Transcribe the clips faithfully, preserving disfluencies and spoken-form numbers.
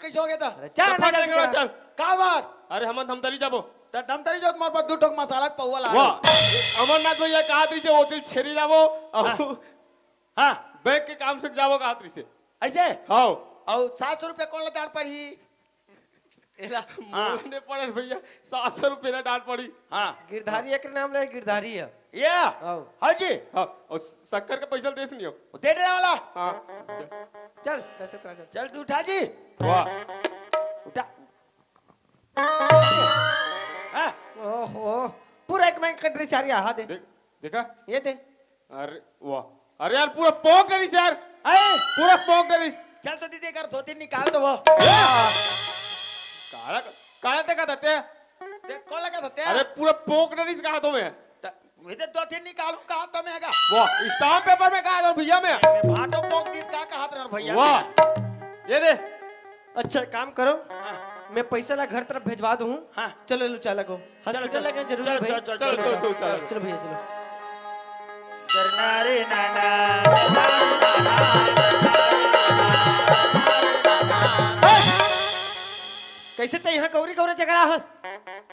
कइसे होगे त? अरे, चल तो ना, फट जल्दी लगे, करा। चल। का बात? अरे, हमन धमतरी जाबो। त धमतरी जात मोर पास दू ठोक मसाला के पउवा ला। वाह, अमरनाथ भैया कहा रहिसे, ओती छेरी लाबो। अउ हाँ। हाँ। बैंक के काम से जाबो कहा रहिसे। अइसे? हाँ। अउ सात सौ रुपया कोन ला डांट पड़ही? एला हाँ। मोर में पड़े भैया, सात सौ रुपया ला डांट पड़ही। हाँ। गिरधारी एक नाम ले, गिरधारी हे। ये? हाँ। हाँ जी। हाँ, अउ शक्कर के पइसा देस नइ हो। दे देने वाला। हाँ। चल, दस सत्रह चल। चल तू उठा जी। वाह। उठा। हाँ। ओहो, पूरा एक मैं कटरी चारी आहा दे। देख, देखा? ये दे। अरे, वाह। अरे यार, पूरा पोंक डरिस यार। अरे! पूरा पोंक डरिस। चल तो दीदी, कर धोती निकाल तो वो। काला, काला ते का धोती? ते कोन ला का धोती? अरे, पूरा पोंक डरिस कहा तो मैं। त, वे दे धोती निकालूं कहा तो मैं का? वाह, स्टाम्प पेपर में कहा तो भैया मैं। मैं भाटो पोंक दिस का कहा तो भैया वाह। मैं। ये दे। अच्छा, काम करो, हाँ। मैं पइसा ला घर तरफ भेजवा दूँ। हाँ। चलो, लो, चालक हो। चलो, हॉस्पिटल चलो। लेके जरूरी चलो, भाई। चलो, चलो, चलो, चलो, चलो, चलो, चलो। चलो भैया, चलो। करना रे नाना। कइसे तैं इहाँ कौरी कौरा जगरा हस?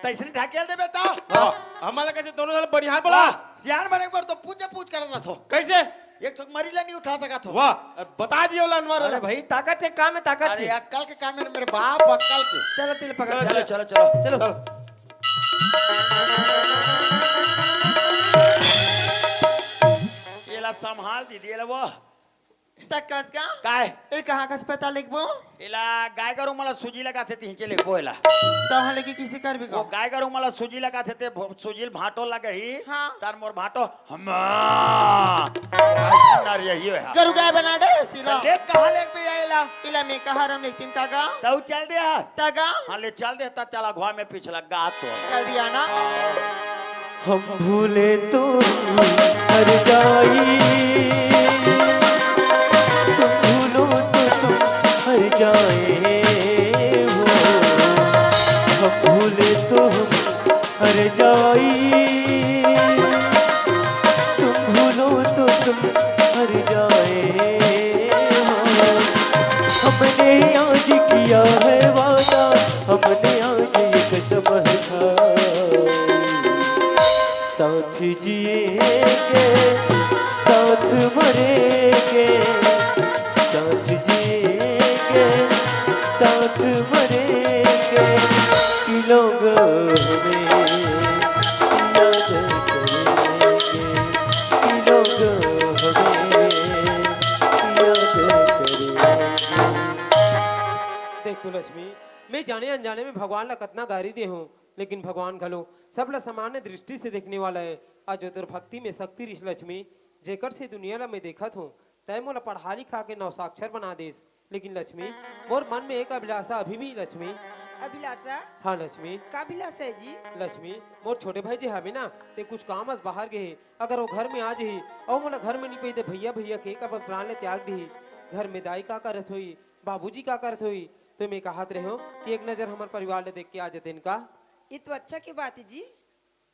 तइसने ढकेल देबे त। हाँ, हमला कइसे दोनों साला बनिहार बोला? वाह, सियान बने एक बार तो पूछे पूछ करत रथो। कइसे? एक ठोक मरी ला नइ उठा सकत हो। वाह, बता दियो ला अनवर अरे ला। भाई, ताकत हे, काम हे, ताकत अरे हे। अक्कल के काम हे ना मेरे बाप, अक्कल के। चलो, तिल पकड़, चलो, चलो, चलो। चलो, चलो। चलो। चलो। एला संभाल दीदी, एला वो। त कस का? काय? ए कहाँ का अस्पताल लेगबो? एला गाय गरु मन ला सूजी लगाथे, तिहिंचे लेगबो एला। तहाँ लेके किसे करबे वो का? गाय गरु मन ला सूजी लगाथे, ते भो-, सूजी ल भांटो लगही। हाँ। तार मोर भांटो हमा। आज ना रे, यही है। गरु गाय बना डरे सिला। लेत कहाँ लेगबे आएला? इला में कहा रम लेकिन का गा? तऊ चल दे हा। ता गा? हाँ, ले चल दे, ता चला घुआ में पिछला गा तो। चल दिया ना। हम भूले तो हर जाई, तुम भूलो तो तुम हर जाए हो। हम भूले तो हम हर जाई, तुम भूलो तो तुम हर जाए हो। हमने आज किया है वादा, हमने आज ये कसम है खाई। साथ जिएंगे, साथ मरेंगे, साथ जिएंगे, साथ मरेंगे, कि लोग हमें याद करेंगे, कि लोग हमें याद करेंगे। देख तो लक्ष्मी, मैं जाने अनजाने में भगवान ला कतना गारी दे हूँ, लेकिन भगवान घलो सबला सामान्य दृष्टि से देखने वाला है। आज जो तोर भक्ति में शक्ति रिस लक्ष्मी, जेकर से दुनिया ला मैं देखत हूँ, तय मोला पढ़ा लिखा के नौ साक्षर बना देस। लेकिन लक्ष्मी, मोर मन में एक अभिलाषा अभी भी लक्ष्मी। अभिलाषा? हाँ लक्ष्मी। का अभिलाषा है जी? लक्ष्मी, मोर छोटे भाई जी हवे ना, ते कुछ काम अस बाहर गे हे। अगर वो घर में आ जही अउ मोला घर में नहीं पाई, ते भैया भैया के कब प्राण ले त्याग दिही। घर में दाई का करत होई, बाबूजी का करत होई, तो मैं कहत रहे हो कि एक नजर हमर परिवार ले देख के आ जतेन का। ये तो अच्छा के बात है जी।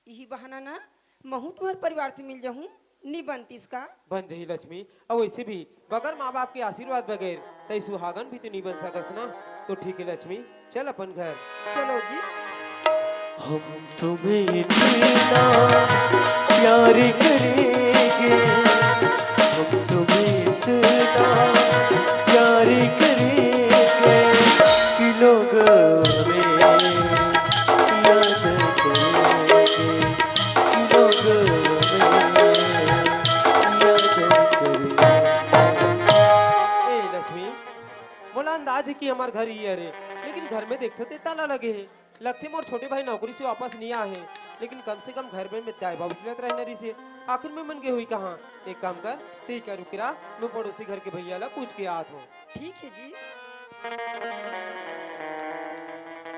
यही बहाना ना महू तुम्हारे परिवार से मिल जाहूं, नी बनतीस का? बन जही लक्ष्मी, अउ वैसे भी बगैर माँ बाप के आशीर्वाद बगैर तई सुहागन भी तो नी बन सकस ना। तो ठीक है लक्ष्मी, चल अपन घर। चलो जी। हम तुम्हें इतना प्यार करेंगे, हम तुम्हें इतना प्यार करेंगे कि लोग हमें याद करेंगे, कि लोग हमें याद करेंगे। ए लक्ष्मी, मोला अंदाज है कि हमार घर ही हरे, लेकिन घर में देखथो ते ताला लगे है। लगथे मोर छोटे भाई नौकरी से वापस नहीं आए हे, लेकिन कम से कम घर में दाई बाबू मिलत रहना रहिसे। आखिर में मन गे हुई कहाँ? एक काम कर, ते का रुक रहा, मैं पड़ोसी घर के भैया ला पूछ के आत हूँ। ठीक है जी।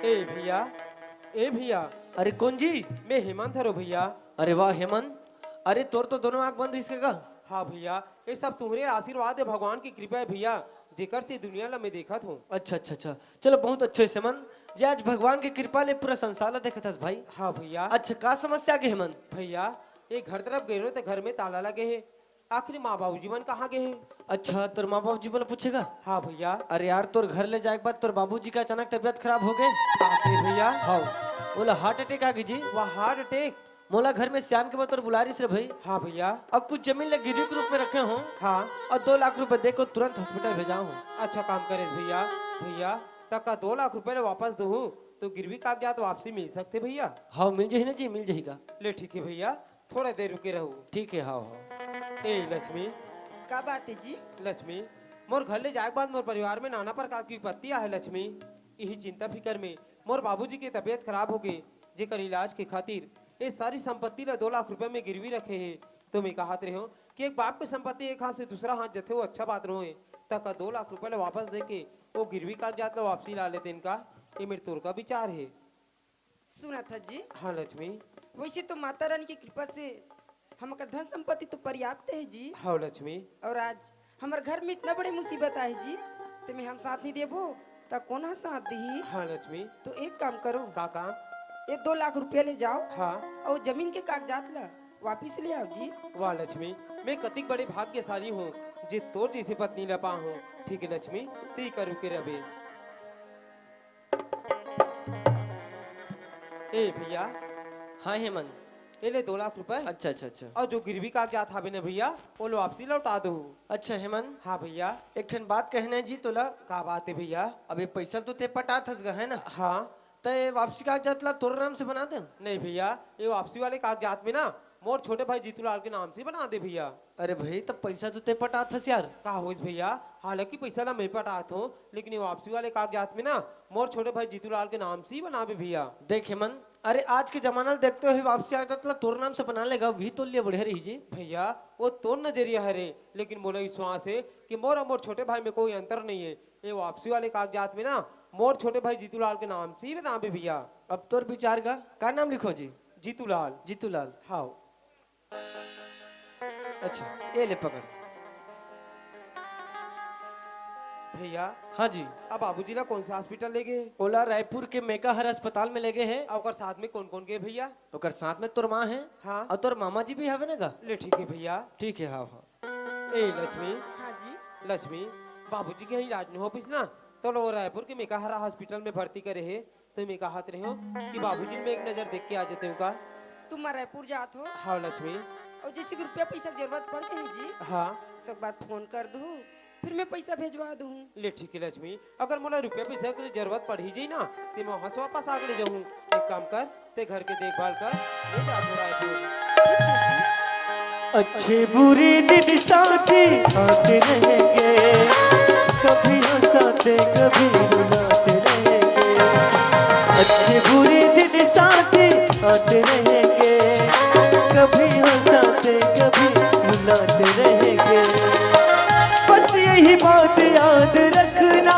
ए भैया, ए भैया। अरे कौन जी? मैं हेमंत हरो भैया। अरे वाह हेमंत, अरे तोर तो दोनों आँख बंद रिहिस का? हाँ भैया, ये सब तुम्हरे आशीर्वाद है, भगवान की कृपा है भैया, जेकर से दुनिया ला मैं देखत हूँ। अच्छा अच्छा अच्छा, चलो बहुत अच्छे से मन जे आज भगवान की कृपा ले पूरा संसार ला देखत हस भाई। हाँ भैया। अच्छा का समस्या आगे हेमंत? भैया, ये घर तरफ गए रहो तो घर में ताला लगे है, आखिर माँ बाबूजी मन कहाँ गे हे? अच्छा, तोर माँ बाबूजी मन पूछेगा? हाँ भैया। अरे यार, तोर घर ले जाए के बाद तोर बाबूजी के अचानक तबीयत खराब हो गे। बाप रे भैया। हाँ, ओला हार्ट अटैक आ गे जी। वाह, हार्ट अटैक? मोला घर में सियान के बतौर बुला रिस रे भाई। हाँ भैया। अब कुछ जमीन ला गिरवी के रूप में रखे हों। हाँ। और दो लाख रुपए दे के तुरंत हॉस्पिटल भेजा हों। अच्छा काम करेस भैया। भैया, तका दो लाख रुपए ला वापस दूहूँ तो गिरवी कागजात वापसी मिल सकथे भैया? हाँ, मिल जाही ना जी, मिल जाही का। ले ठीक हे भैया, थोड़ा देर रुके रहू। ठीक हे, हाँ, हाँ। ए लक्ष्मी। का बात हे जी? लक्ष्मी, मोर घर ले जाए के बाद मोर परिवार में नाना प्रकार के विपत्ति आहे लक्ष्मी। इही चिंता फिकर में मोर बाबूजी के तबीयत खराब हो गे, जेकर इलाज के खातिर ए सारी संपत्ति ला दो लाख रुपए में गिरवी रखे हे। तो मैं कहत रहेंव कि एक बाप के संपत्ति एक हाथ से दूसरा हाथ जथे, वो अच्छा बात नोहे। तका दो लाख रुपए ला वापस दे के वो गिरवी कागजात ला वापसी ला लेतेन का? ये मेर तोर का विचार हे? सुनत हस जी? हाँ लक्ष्मी। वैसे तो माता रानी की कृपा से हमर धन संपत्ति तो पर्याप्त हे जी। हाँ लक्ष्मी। और आज हमर घर में इतना बड़ी मुसीबत आए जी, तेमे हम साथ नहीं देबो, त कोन ह साथ दिही? हाँ लक्ष्मी। तो एक काम करो। का काम? ये दो लाख रुपया ले जाओ। हाँ। और जमीन के कागजात ला वापिस ले आओ जी। वाह लक्ष्मी, मैं कतिक बड़े भाग्यशाली हों, जे तोर जैसे पत्नी ला पाए हों। ठीक हे लक्ष्मी, तें करू के रबे। ए भैया। हाँ हेमंत। ए ले दो लाख रुपए। अच्छा, अच्छा, अच्छा। और जो गिरवी कागजात हावे ना भैया, वो ला वापसी लौटा दो। अच्छा हेमंत। हाँ भैया। एक ठन बात कहना हे जी तोला। का बात हे भैया? अब ये पैसा तो तें पटात हस गा, है ना? हाँ। त ये वापसी कागजात ला तोर नाम से बना दे। नहीं भैया, ये वापसी वाले कागजात में ना मोर छोटे भाई जीतूलाल के नाम से बना दे भैया। अरे भाई, त पैसा तो तें पटात हस यार। का होइस भैया, हालांकि पैसा ला मैं पटात हों, लेकिन ये वापसी वाले कागजात में ना मोर छोटे भाई जीतूलाल के नाम से ही बनाबे भैया। देख हेमंत, अरे आज के जमाना ला देखते हुए वापसी कागजात ला तोर नाम से बना लेगा, वही तोर लिए बढ़िया रही जी। भैया, वो तोर नजरिया हरे, लेकिन मोला विश्वास हे कि मोर और मोर छोटे भाई में कोई अंतर नहीं हे। ये वापसी वाले कागजात में ना मोर छोटे भाई जीतूलाल के नाम से ही बनाबे भैया। अब तोर विचार का, का नाम लिखों जी? जीतूलाल। जीतूलाल। हाँ। अच्छा, ये ले पकड़। भैया। हाँ जी। अब बाबूजी ला कौन से हॉस्पिटल ले गे? ओला रायपुर के मेकाहारा अस्पताल में ले गे हे। अउ ओकर साथ में कौन-कौन गे भैया? ओकर साथ में तोर माँ हे। हाँ। अउ तोर मामा जी भी हवे ना गा? ले ठीक हे भैया। ठीक हे, हाँ, हाँ। ए लक्ष्मी। हाँ जी। लक्ष्मी, बाबूजी के इलाज नहीं हो पाइस ना, त ओला रायपुर के मेकाहारा हॉस्पिटल में भर्ती करे हे। त मैं कहत रहेंव कि बाबूजी में एक नजर देख के आ जातेंव का? तुम रायपुर जात हो? हाँ लक्ष्मी। अउ जैसे कि रुपया पैसा के जरूरत पड़ जाही जी, हाँ। त एक बार फोन कर दूहू, फिर मैं पैसा भेजवा दूहूँ। ले ठीक हे लक्ष्मी, अगर मोला रुपया पैसा के जरूरत पड़ही जी ना, त मैं वहाँ से वापस आ के ले जाहूँ। एक काम कर, तें घर के देखभाल कर, मैं जात हों रायपुर। अच्छे बुरे दिन साथ आते रहेंगे, कभी हंसाते कभी रुलाते रहेंगे। अच्छे बुरे दिन साथ आते रहेंगे, कभी हंसाते कभी रुलाते रहेंगे। बस यही बात याद रखना,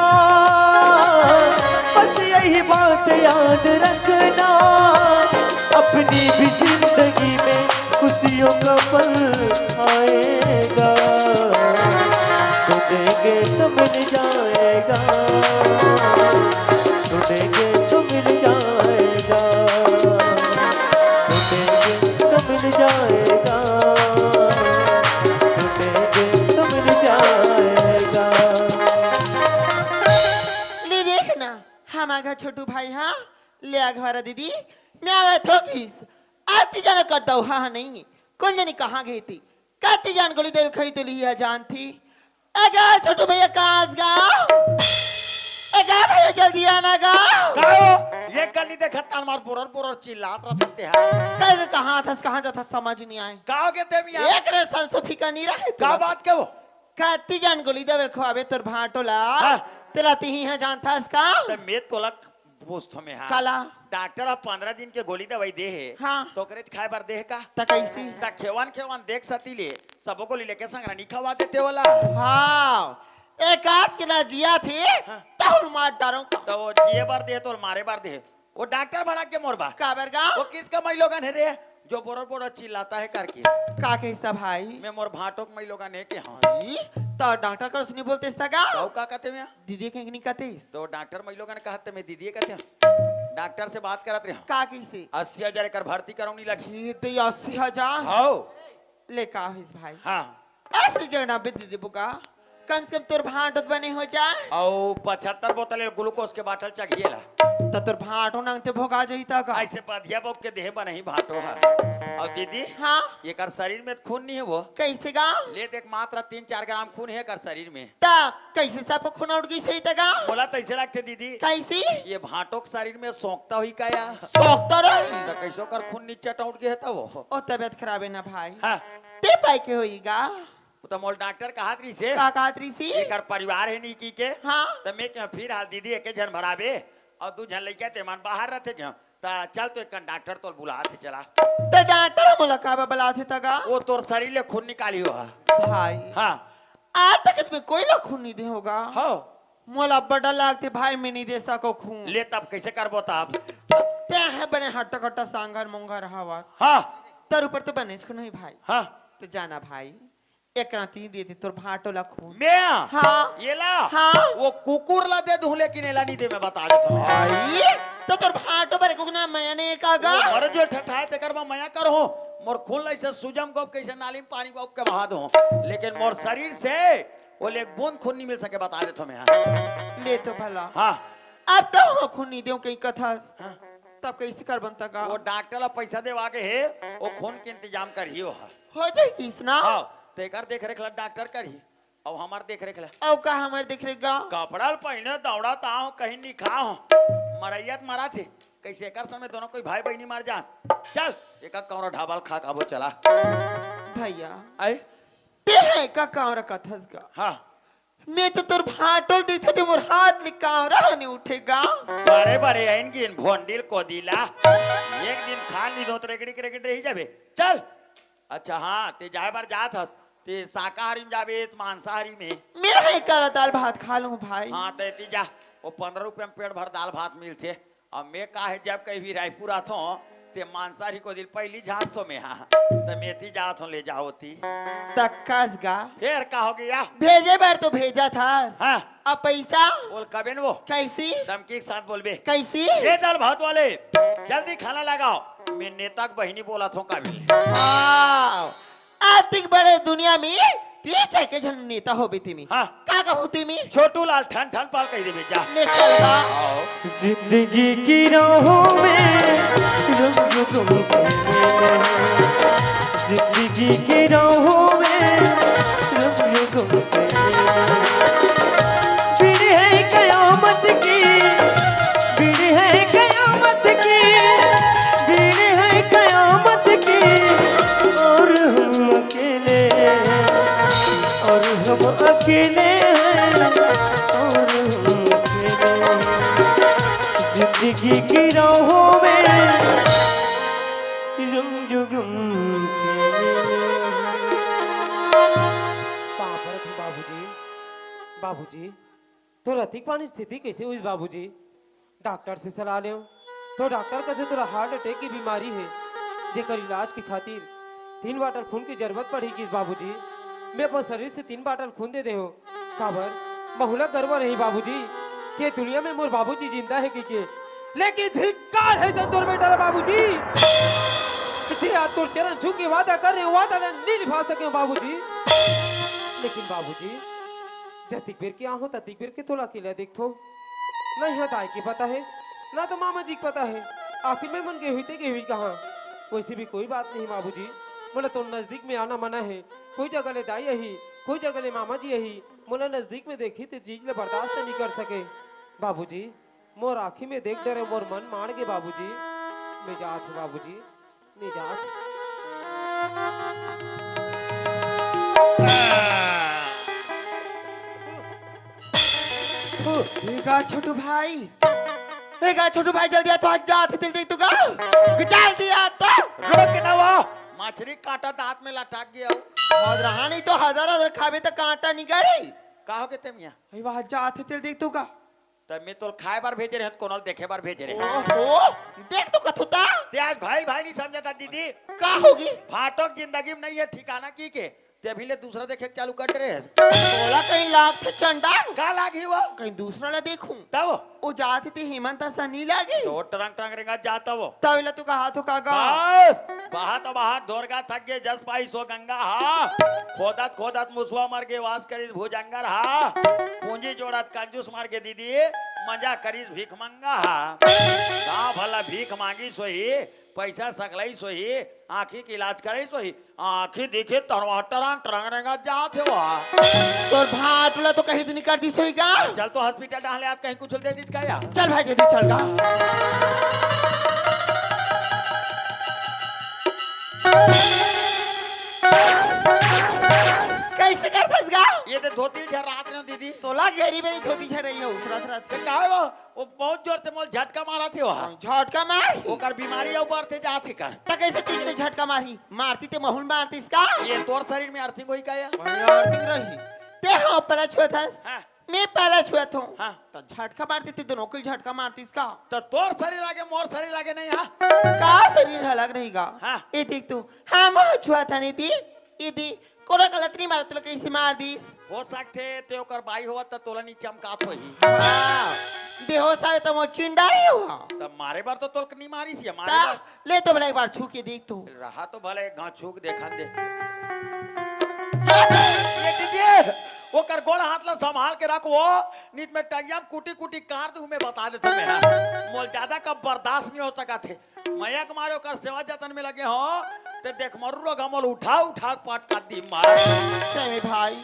बस यही बात याद रखना, अपनी भी जिंदगी में खुशियों का पल आएगा। ढूंढेंगे तो मिल जाएगा, ढूंढेंगे तो मिल जाएगा, ढूंढेंगे तो मिल जाएगा, ढूंढेंगे तो मिल जाएगा। ले देख ना, हमार घर छोटू भाई, हाँ, ले आ घरा दीदी, मैं आवत हों किस। आती जाना करता हूँ, हाँ, हाँ, नहीं, कौन जानी कहाँ गई थी, कति जान गोली देल खई तो लिया जान थी। ए गा, छोटू भैया, कहाँ गा? ए गा भैया, जल्दी आना गा। का हो? ये कली देखत तान मार बोरर बोरर चिल्लात रहत ते हा। कल कहाँ थस, कहाँ जाथस, समझ नहीं आए। का हो गे ते मियाँ? एक रे संसो फिकर नहीं रहे का तोला। बात के वो? कति जान गोली देवल खवाबे तोर भांटो ला। हाँ। तेला तिही हा जान थस का? ते मैं तोला पूछथों मैं, हाँ। काला? डॉक्टर अब पंद्रह दिन के गोली दवाई दे हे, हाँ। तो ओकरेच खाए बर दे हे का? त कैसी? त खेवन खेवन देख सती ले, सबो गोली लेके संग रानी खवा देते वाला। हाँ, एक आध के ना जिया थे, हाँ। तहुल मार डारों का। तो वो जिए बर दे हे, तो मारे बर दे हे। वो डॉक्टर भड़क गे मोर बर। काबर गा? वो किसका मई लोगन हे रे, जो बोरर बोरर चिल्लाता है करके? का कहिस त भाई? मैं मोर भांटो के मई लोगन हे के हाँ। ई, त डॉक्टर कर सुनी बोलते इस त गा? तो का कहते मैं? दीदी के नहीं कहते इस? तो डॉक्टर मई लोगन कहते, मैं दीदी कहते हैं। डॉक्टर से बात करत रहे। का कहिसे? अस्सी हजार एकर भर्ती करौनी लगी। ये दे अस्सी हजार? हाँ। ले का होइस भाई? हाँ। अइसे जगह ना बिद दे बुका, कम से कम तोर भांटो त बने हो जाए। अउ पचहत्तर बोतल ग्लूकोज के बाटल चघिए ला। त तोर भांटो नंगते भोगा जही त का? अइसे बधिया बउक के देह बनही भांटो ह। अउ दीदी, हाँ? एकर शरीर में त खून नहीं हे वो। कइसे गा? ले देख, मात्र तीन चार ग्राम खून हे एकर शरीर में। त कइसे सब खून उठ गइस होही त गा? मोला त अइसे लगथे दीदी। कइसे? ये भांटो के शरीर में सोखता होही का या? सोखता रही। त कइसे ओकर खून नीचे टूट गे हे त वो? ओ तबियत खराब हे ना भाई। हाँ। ते पाए के होही गा? वो त मोला डॉक्टर कहत रहिसे। का कहत रहिसे? एकर परिवार हे नहीं की के। हाँ। त मैं कहेंव फिर हाल दीदी एके झन भराबे अउ दू झन लइका ते मन बाहर रहिथे जहाँ। त चल तो एक डॉक्टर तोला बुलात हे चला। त डॉक्टर मोला काबर बुलात हे त गा? वो तोर शरीर ले खून निकालही वो ह। भाई। हाँ। आज तक त मैं कोई ला खून नहीं दे हों गा। हाँ। मोला बड़ा लागथे भाई, मैं नहीं दे सकों खून। ले तब कइसे करबो तब? ते हे बने हट्टा कट्टा सांगर मुंगर हवस। हाँ। तोर ऊपर तो बनेच खून हे भाई। हाँ। त जाना भाई, एक राती दे दे तोर भांटो ला खून। मैं? हाँ। एला? हाँ। वो कुकुर ला दे दूं, लेकिन एला नहीं दे, मैं बता देथों मैं। आई, त तोर भांटो बर कुकुर ना मैं नहीं का गा? वो मर जो ठठाए तेकर बर मया करहूं। मोर खून ला अइसे सूजम गोप कइसे नाली में पानी गोप के बहा दूं। लेकिन मोर शरीर से वो ले एक बूंद खून नहीं मिल सके, बता देथों मैं। ले तो भला। हाँ। अब तो हो खून नहीं देंव कहीं कथस। हाँ। तब कइसे करबन त गा? वो डॉक्टर ला पइसा देवा के हे, वो खून के इंतजाम करही वो ह। हो जाही कइसे ना? हाँ, तेकर देख रेख ला डॉक्टर करही, अउ हमर देख रेख ला। अउ का हमर देख रेख गा? कपड़ा ल पहिने दौड़त आंव, कहीं निखा हो। मरइया त मरत हे, कइसे एकर संग में दोनों कोई भाई बहिनी मर जान। चल, एका कौरा ढाबा ल खा खाबो चला। भइया। आए? ते हे का कौरा कथस गा? हाँ। मैं तो तोर भांटो ल देखे ते मोर हाथ ले कौरा ह नहीं उठे गा। बड़े बड़े आइन गिन भोंडिल कोदिला। एक दिन खा ली दो त रेगड़ी के रेगड़ी रही जाबे। चल। अच्छा हाँ, ते जाए बर जात हस, ते शाकाहारी में जाबे त मांसाहारी में? मैं हे करा दाल भात खा लूं भाई। हाँ, ते ती जा, वो पंद्रह रुपया में पेट भर दाल भात मिलथे। अब मैं का हे, जब कहीं भी रायपुर आथों, ते मांसाहारी कोदिल पहिली झांकथों मैं, हाँ। त मैं ती जाथों, ले जाओ ती। तक्कस गा। फेर का हो गया? भेजे बर तो भेजत हस। हाँ। अब पइसा? बोल कबेन वो। कइसे? धमकी के साथ बोलबे। कइसे? ए दाल भात वाले, जल्दी खाना लगाओ। मैं नेता के बहिनी बोलथों का मिले। वाह। अतिक बड़े दुनिया में तीस चार के झन नेता होबे तेमी। हाँ। का कहूँ तेमी? छोटू लाल ठन ठन पाल कहि देबे जा। ले चल बा। जिंदगी की राहों में रंग गुम के हैं। जिंदगी की राहों में रंग गुम के हैं। भीड़ है कयामत की, भीड़ है कयामत की, भीड़ है कयामत की, और हम अकेले, और हम अकेले हैं, और हम अकेले हैं। जिंदगी की राहों में रंग जो गम के। पाँव परत हूँ बाबूजी, बाबूजी। तोर अतिक पानी स्थिति कइसे होइस बाबूजी? डॉक्टर से सलाह लेव, तो डॉक्टर कथे तोला हार्ट अटैक की बीमारी हे, जेकर इलाज के खातिर तीन बाटल खून की जरूरत पड़ही किस बाबूजी। मैं अपन शरीर से तीन बाटल खून दे दे हूँ, काबर? महूँ ला गर्व नहीं बाबूजी, के दुनिया में मोर बाबूजी जिंदा हे कहिके। लेकिन धिक्कार हे संतोर बेटा ला बाबूजी, जे आज तोर चरण छू के वादा करे हूँ, वादा ला नहीं निभा सके हूँ बाबूजी। लेकिन बाबूजी, जतिक बेर के आहूं, ततिक बेर के तोला अकेला देखथों। ना इहाँ दाई के पता हे, ना तो मामा जी के पता हे। आखिर में मन गे हुई ते गे हुई कहाँ? वइसे भी कोई बात नहीं बाबूजी, मोला तो नजदीक में आना मना हे। कोई जगह ले दाई आही, कोई जगह ले मामा जी आही, मोला नजदीक में देखही ते चीज ले बर्दाश्त नहीं कर सके। बाबूजी, मोर आँखी में देख डरे, मोर मन माड़ गे बाबूजी। मैं जात हूँ बाबूजी। नहीं जात। हे गा छोटू भाई, हे गा छोटू भाई, जल्दी आ तो, आज जात हे, जल्दी तू गा, जल्दी आ तो। रुक ना वो, मछली काटा दांत में लटक गया। और रहा नहीं तो हजार हजार खाबे तो कांटा निकले। का हो गे ते मियाँ? अरे वाह, जात हे, जल्दी तू गा। त मैं तोल खाए बर भेजे रहे, कोनो ल देखे बर भेजे रहे। ओहो, देख तो कथू ता। ते आज भाई भाई नहीं समझा था दीदी। का होगी? भाटो के जिंदगी में नहीं है ठिकाना की के। ते अभी ले दूसरा देखे के चालू कर रहे हैं। तोला कहीं लागथे चंडाल? का लागी वो? कहीं दूसरा ला देखूं। तब? वो जात हे ते हेमंत असन नइ लागे? तो टरंग टरंग रेंगत जात वो। तब एला तू कहा तो का गा? बस, बहा तो बहा, धोरगा थक गे, जस पाई सो गंगा हा। खोदत खोदत मुसवा मर गे, वास करिस भुजंगर हा। पूंजी जोड़त कंजूस मर गे दीदी, मजा करिस भीख मंगा हा। गाँव भला भीख मांगी सोही, पैसा सकलाई सोही, आँखी के इलाज करे सोही, आँखी दिखे तरवा टरंग टरंग रेंगा जात हे वा। तोर भाटुला तो कहीं तो निकल दिस होही का? चल तो हॉस्पिटल डाहले आज कहीं कुछ दे दिस का या? चल भाई जल्दी चल गा। कैसे करथस गा? ये तो धोती झर रात ने दीदी। तोला गेरी बेरी धोती झर रही है उसरत रत। ते काहे वो? वो बहुत जोर से मोल झटका मारत हे वो। झटका मार? ओकर बीमारी अउ बढ़ते जात हे कर। त कैसे तीज ने झटका मारही? मारती ते महूल मारतीस का? ये तोर शरीर में अर्थिंग होही का या? अरे अर्थिंग रही। ते हाँ पहला छुअत हस। हाँ। मैं पहला छुअत हूँ। हाँ। त झटका मारती ते दोनों को ही झटका मारतीस का? त तोर शरीर आगे मोर शरीर आगे नहीं हा? का शरीर अलग रही गा? हाँ। ये देख तू, हाँ मैं छुअत हन दी, ये दी, कोनो गलत नहीं मारत, तोला कैसे मार दिस? हो सकथे ते ओकर बाई होवत त तोला नी चमकात होही। हाँ, बेहोश आवे त मोर चिंडारी हुआ। त मारे बर तो तोला नी मारिस ये, मारे ता बर। ले तो भला एक बार छू के देख तू। रहा तो भला एक घाव छू के देखन दे। ये दीदी, ओकर गोड़ हाथ ला संभाल के रख वो, नित में टंगिया में कुटी कुटी काट दूं मैं, बता देथों मैं, हाँ। मोल ज्यादा कब बर्दाश्त नहीं हो सकत हे। मया के मारे ओकर सेवा जतन में लगे हो, ते देख मरू रोग हमल उठा उठा के पटका दी मार। सही भाई,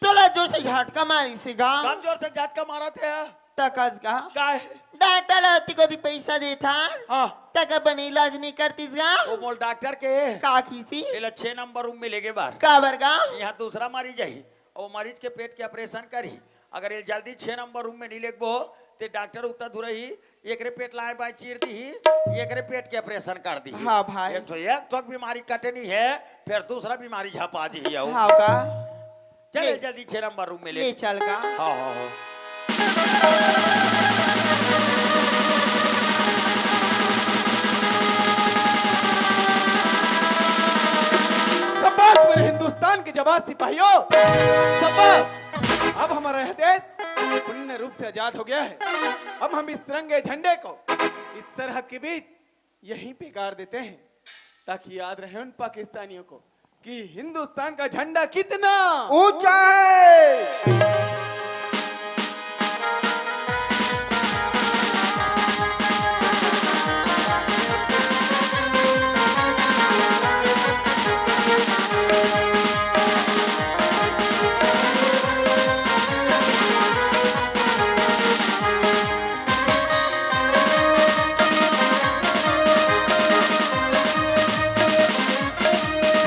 तोला जोर से झटका मारिस हे गा। कम जोर से झटका मारत हे। त कस गा। काय? डॉक्टर ला अतिक अतिक पैसा देथन। हाँ। त का बने इलाज नहीं करतीस गा। वो मोल डॉक्टर के। का किसी? एला छह नंबर रूम में लेगे बार। काबर गा? यहाँ दूसरा मरीज आही। वो मरीज के पेट के ऑपरेशन करही। अगर ये जल्दी छह नंबर रूम में नहीं लेगबो, ते डॉक्टर उतना दूर ही एकरे पेट लाए बाएं चीर दी ही, एकरे पेट के ऑपरेशन कर दी ही। हाँ भाई। एक ठो, एक ठो बीमारी कटे नहीं है, फिर दूसरा बीमारी झपा दी ही। हाँ का? चल ले। जल्दी छह नंबर रूम में ले। ले चल का? हाँ, हाँ, हाँ। शाबाश मेरे हिंदुस्तान के जाबाज सिपाहियों, शाबाश। अब हमारा यह देश पूर्ण रूप से आजाद हो गया है। अब हम इस तिरंगे झंडे को इस सरहद के बीच यहीं पे गाड़ देते हैं, ताकि याद रहे उन पाकिस्तानियों को कि हिंदुस्तान का झंडा कितना ऊंचा है।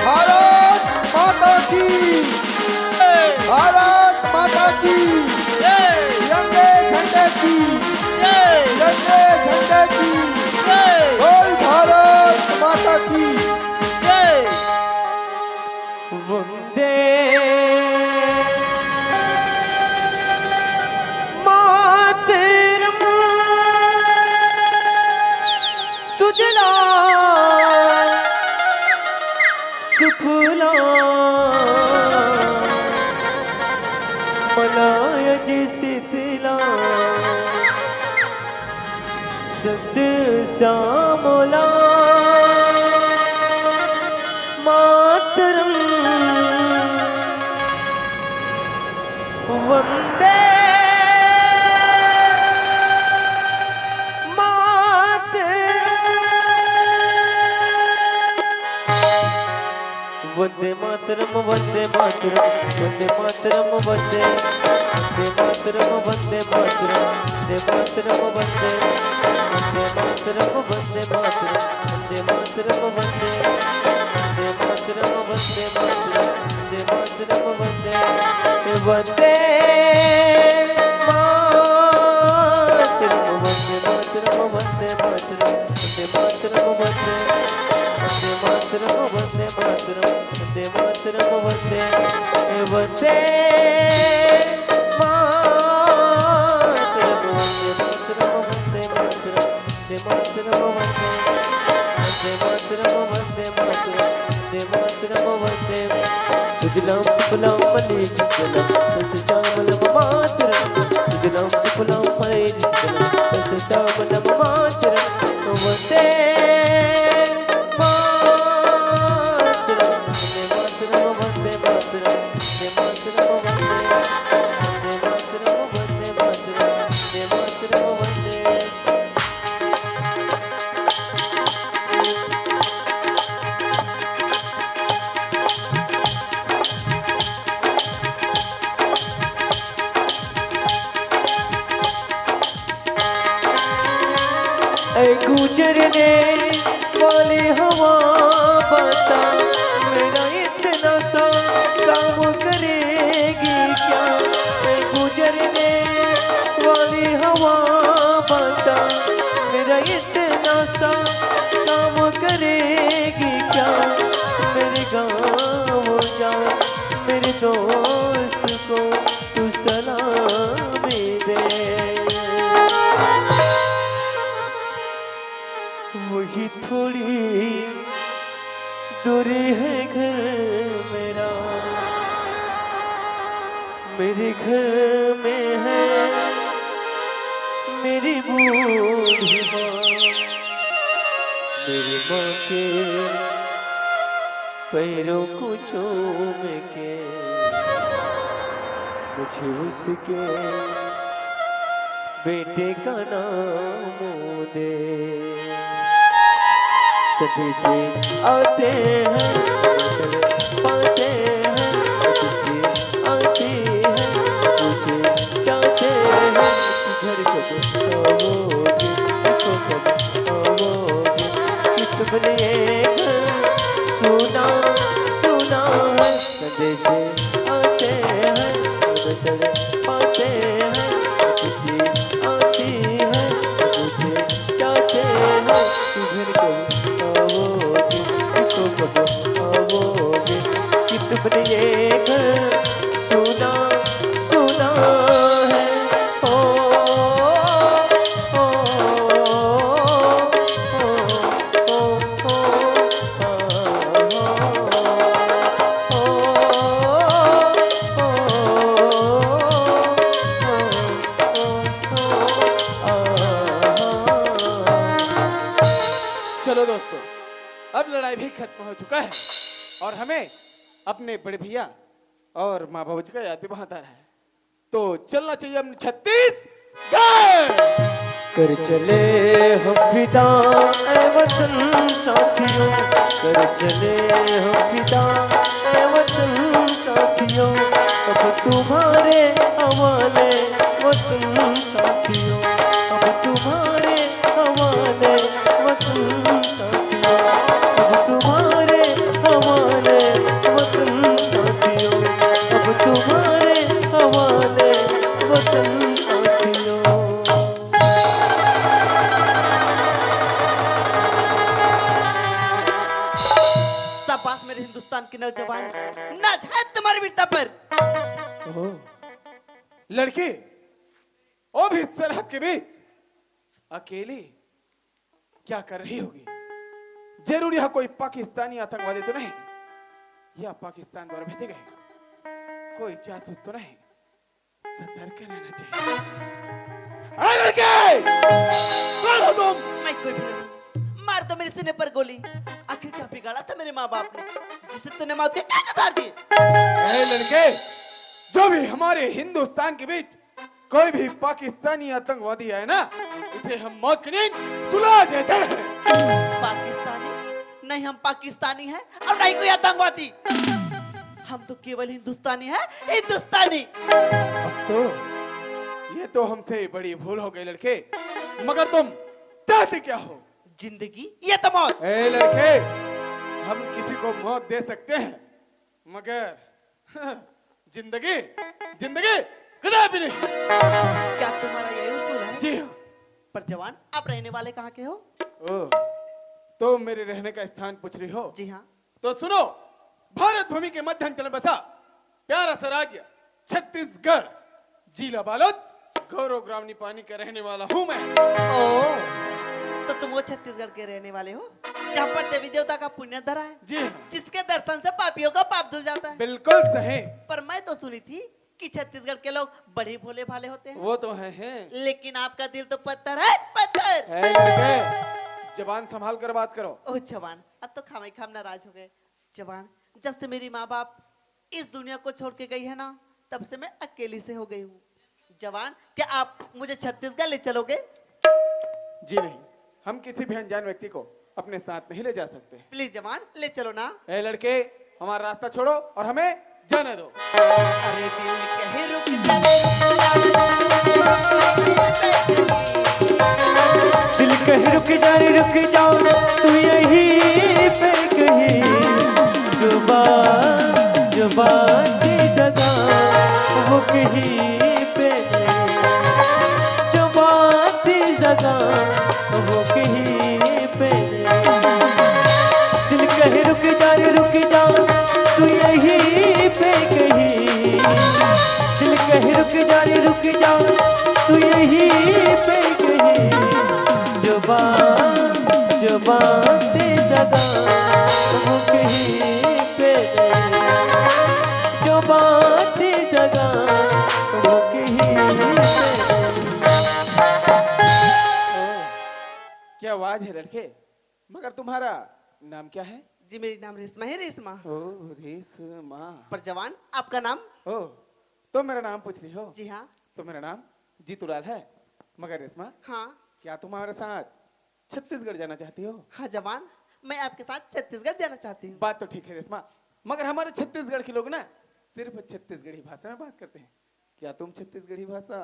भारत माता की, भारत माता की, तिरंगे झंडे की, तिरंगे झंडे की, बोल भारत माता की। वंदे मातरम। सुजला सुफला मलयज शितला सस्यश्यामला। मातरम। वंदे मातरम। वंदे मातरम, वंदे मातरम, वंदे मातरम, वंदे, वंदे मातरम, वंदे मातरम, वंदे मातरम, वंदे, वंदे मातरम, वंदे मातरम, वंदे मातरम, वंदे, वंदे मातरम, वंदे मातरम, वंदे मातरम, वंदे, वंदे मातरम, वंदे मातरम, वंदे मातरम। वंदे मातरम, वंदे, वंदे मातरम, वंदे मातरम, वंदे मातरम, वंदे, वंदे मातरम, वंदे मातरम, वंदे मातरम, वंदे मातरम, वंदे, वंदे मातरम, वंदे मातरम, वंदे मातरम, वंदे। जलम सस्यामलम मातरम, सुजलाम सुफलाम मया सुजलाम सस्यामलम मातरम। वंदे मातरम, वंदे मातरम, वंदे मातरम, वंदे मातरम, वंदे मातरम, वंदे मातरम, वंदे मातरम, वंदे ए गुजरने वाली हवा, बता मेरा इतना सा काम करेगी क्या? ए गुजरने वाली हवा, बता मेरा इतना सा काम करेगी क्या? मेरे गाँव जा, मेरे दोस्त को तू सलामी दे। वही थोड़ी दूरी है घर मेरा, मेरे घर में है मेरी बूढ़ी माँ, मेरी माँ के पैरों को चूम के मुझे उसके बेटे का नाम दे। संदेशे आते हैं, पाते हैं, आती है, मुझे चाहते हैं। घर कब आओगे, देखो कब आओगे, कि तुमने ये घर सुना, सुना है। संदेशे आते हैं, हम तड़पाते हैं, चिट्ठी आती है, मुझे चाहते हैं। कि घर कब आओगे, देखो कब आओगे, कि तुमने ये घर सुना, सुना है। ओ, ओ, ओ, ओ, ओ, ओ, ओ, ओ, ओ, ओ, ओ। चलो दोस्तों, अब लड़ाई भी खत्म हो चुका है और हमें अपने बड़े भैया और माँ बाबूजी का याद दिवाना है। तो चलना चाहिए अपने छत्तीसगढ़। कर चले हम फिदा, ए वतन साथियों, कर चले हम फिदा, ए वतन साथियों। अब तुम्हारे हवाले वतन साथियों, अब तुम्हारे हवाले वतन साथियों, अब तुम्हारे हवाले वतन साथियों, अब तुम्हारे हवाले वतन साथियों। शाबाश मेरे हिंदुस्तान के नौजवान, नाज है तुम्हारी वीरता पर। ओह, लड़की, वो भी सरहद के बीच अकेली क्या कर रही होगी? जरूर यहाँ कोई पाकिस्तानी आतंकवादी तो नहीं, या पाकिस्तान द्वारा भेजे गए कोई जासूस तो नहीं? सतर्क रहना चाहिए। अरे लड़के, कौन हो तुम? मैं कोई भी नहीं। मार दो मेरे सीने पर गोली। आखिर क्या बिगाड़ा था मेरे माँ बाप ने, जिसे तूने मौत के घाट उतार दिए? ए लड़के, जो भी हमारे हिंदुस्तान के बीच कोई भी पाकिस्तानी आतंकवादी आए ना, उसे हम मौत की नींद सुला देते हैं। पाकिस्तानी? नहीं, हम पाकिस्तानी हैं और नहीं कोई आतंकवादी। हम तो केवल हिंदुस्तानी हैं, हिंदुस्तानी। अफसोस, ये तो हमसे बड़ी भूल हो गई लड़के। मगर तुम चाहते क्या हो? जिंदगी या तो मौत? ए लड़के, हम किसी को मौत दे सकते हैं, मगर जिंदगी, जिंदगी कदापि नहीं। क्या तुम्हारा यही उसूल है? जी हाँ। पर जवान, आप रहने वाले कहाँ के हो? ओ, तो मेरे रहने का स्थान पूछ रही हो? जी हाँ। तो सुनो, भारत भूमि के मध्यांचल में बसा प्यारा सा राज्य छत्तीसगढ़, जिला बालोद, गौरव ग्रामनी पानी का रहने वाला हूँ मैं। ओ, तो तुम वो छत्तीसगढ़ के रहने वाले हो? जहाँ पर देवी देवता का पुण्य धरा है, जी हाँ। जिसके दर्शन से पापियों का पाप धुल जाता है। बिल्कुल सही। पर मैं तो सुनी थी कि छत्तीसगढ़ के लोग बड़े भोले भाले होते हैं। वो तो है, हैं। लेकिन आपका दिल तो पत्थर है, पत्थर। है लड़के, जबान संभाल कर बात करो। ओ जवान, अब तो खामे खाम नाराज हो गए। जवान, जब से मेरी माँ बाप इस दुनिया को छोड़ के गई है ना, तब से मैं अकेली से हो गई हूँ। जवान, क्या आप मुझे छत्तीसगढ़ ले चलोगे? जी नहीं, हम किसी भी अनजान व्यक्ति को अपने साथ नहीं ले जा सकते। प्लीज जवान, ले चलो ना। ए लड़के, हमारा रास्ता छोड़ो और हमें जाने दो। अरे दिल कहे रुक जा। दिल कहे रुक जा रे, रुक जाओ, तू यहीं पे कहीं। जुबान, जुबान की जगह वो कहीं पे नहीं। जुबान की जगह वो कहीं पे नहीं। दिल कहे रुक जा रे, रुक जाओ, तू यहीं पे कहीं। दिल कहे रुक जा रे, रुक जाओ, तू यहीं पे कहीं। जुबान, जुबान से जगह वो कहीं पे नहीं। जुबान से जगह वो कहीं पे नहीं। क्या आवाज है लड़के, मगर तुम्हारा नाम क्या है? जी, मेरी नाम रेशमा है, रेशमा। ओ, रेशमा। पर जवान, आपका नाम? ओ, तो मेरा नाम पूछ रही हो? जी हाँ। तो मेरा नाम जीतूलाल है। मगर रेशमा, हाँ। क्या तुम हमारे साथ छत्तीसगढ़ जाना चाहती हो? हाँ जवान, मैं आपके साथ छत्तीसगढ़ जाना चाहती हूँ। बात तो ठीक है रेशमा, मगर हमारे छत्तीसगढ़ के लोग ना सिर्फ छत्तीसगढ़ी भाषा में बात करते हैं। क्या तुम छत्तीसगढ़ी भाषा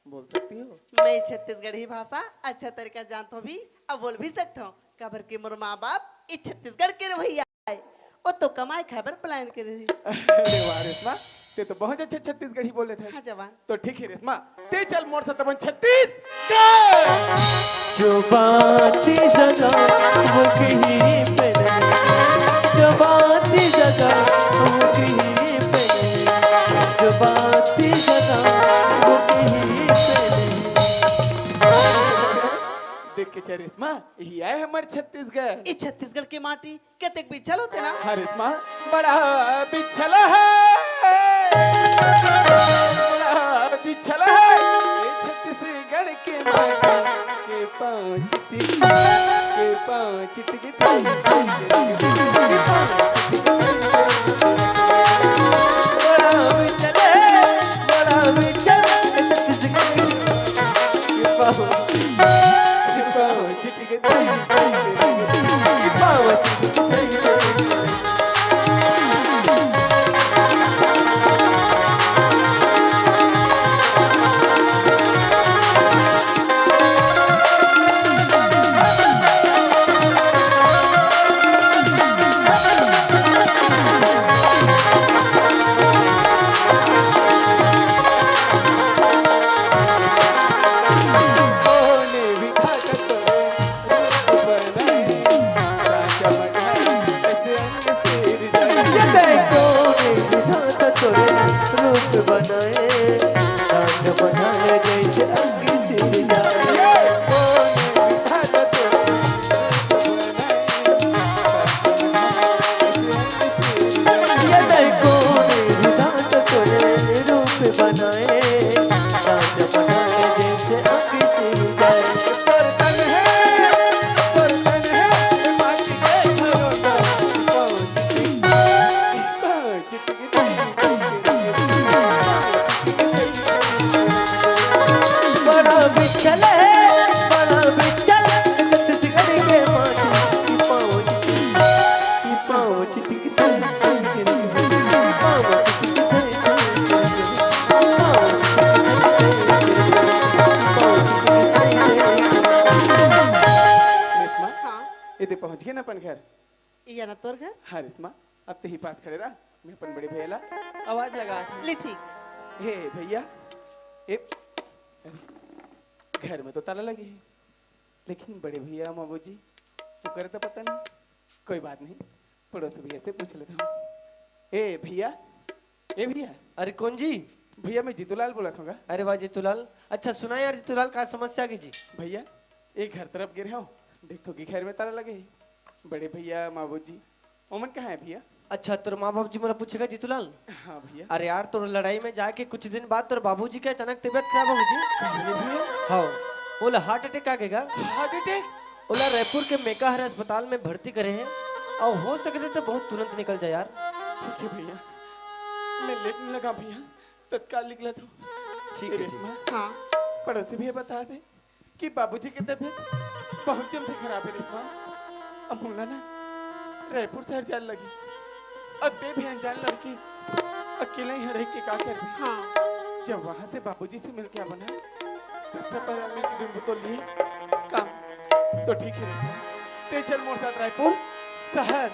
बोल सकती हो? मैं छत्तीसगढ़ी भाषा अच्छा तरीका जानता हूँ भी, अब बोल भी सकता हूँ। काबर के मोर माँ बाप ई छत्तीसगढ़ के रवैया आय, वो तो कमाए खाए बर पलायन करे रही। अरे वाह रेशमा, ते तो बहुत अच्छा छत्तीसगढ़ी बोले थे। हाँ जवान। तो ठीक है रेशमा, ते चल मोर साथ अपन छत्तीसगढ़। जो बात जगह वो कहीं पे नहीं, जो बात जगह वो कहीं पे नहीं, जो बात जगह वो कहीं पे नहीं। देख के चल रेशमा, यही आय हमर छत्तीसगढ़। ई छत्तीसगढ़ के माटी कतेक बिछल होथे ना। हाँ रेशमा, बड़ा बिछल है, बड़ा बिछल है ये छत्तीसगढ़ के माटी। के पाँव चिटिक, के पाँव चिटिक, के पाँव चिटिक। बड़ा बिछल है, बड़ा बिछल है छत्तीसगढ़ के पाँव, के पाँव चिटिक। रेशमा, हाँ। ये ते पहुंच गे ना अपन घर? ये ना तोर घर? हाँ रेशमा, अब ते ही पास खड़े रह, मैं अपन बड़े भैया ला आवाज लगा। ले ठीक। हे भैया, ए, घर में तो ताला लगे है, लेकिन बड़े भैया मामू जी वो करे तो पता नहीं। कोई बात नहीं, पड़ोस भैया से पूछ लेता हूँ। ए भैया, ए भैया। अरे कौन जी? भैया मैं जीतूलाल बोलत हूँ। अरे वाह जीतूलाल, अच्छा सुना यार जीतूलाल, का समस्या की जी? भैया, एक घर तरफ गिरे हो, देख तो कि घर में ताला लगे है। बड़े भैया, माँ बाबूजी, ओमन कहाँ हे भैया? अच्छा, तोर माँ बाबूजी मोला पूछेगा जीतूलाल? हाँ भैया। अरे यार, तोर लड़ाई में जाके कुछ दिन बाद तोर बाबूजी के अचानक तबीयत खराब हो गई जी। अरे भैया, हाँ, ओला हार्ट अटैक आ गएगा। Heart attack? ओला रायपुर के मेकाहारा अस्पताल में भर्ती करे हे, और हो सकथे तो बहुत तुरंत निकल जाए यार। ठीक हे भैया, मैं लेट नहीं लगा भैया, तत्काल निकला तू। ठीक हे, ठीक। रेशमा, हाँ। पड़ोसी भैया बता दे कि बाबूजी की तबीयत बहुत जम से खराब हे रेशमा। अब हमला ना रायपुर शहर जाए लगही, और तें भी अनजान लड़की अकेला ही रह के का करबे? हाँ। जब वहां से बाबूजी से मिल के आबो ना, तो सब पहले मिल के बिम्बू तो लिए काम तो ठीक हे रेशमा। तें चल मोर साथ रायपुर शहर।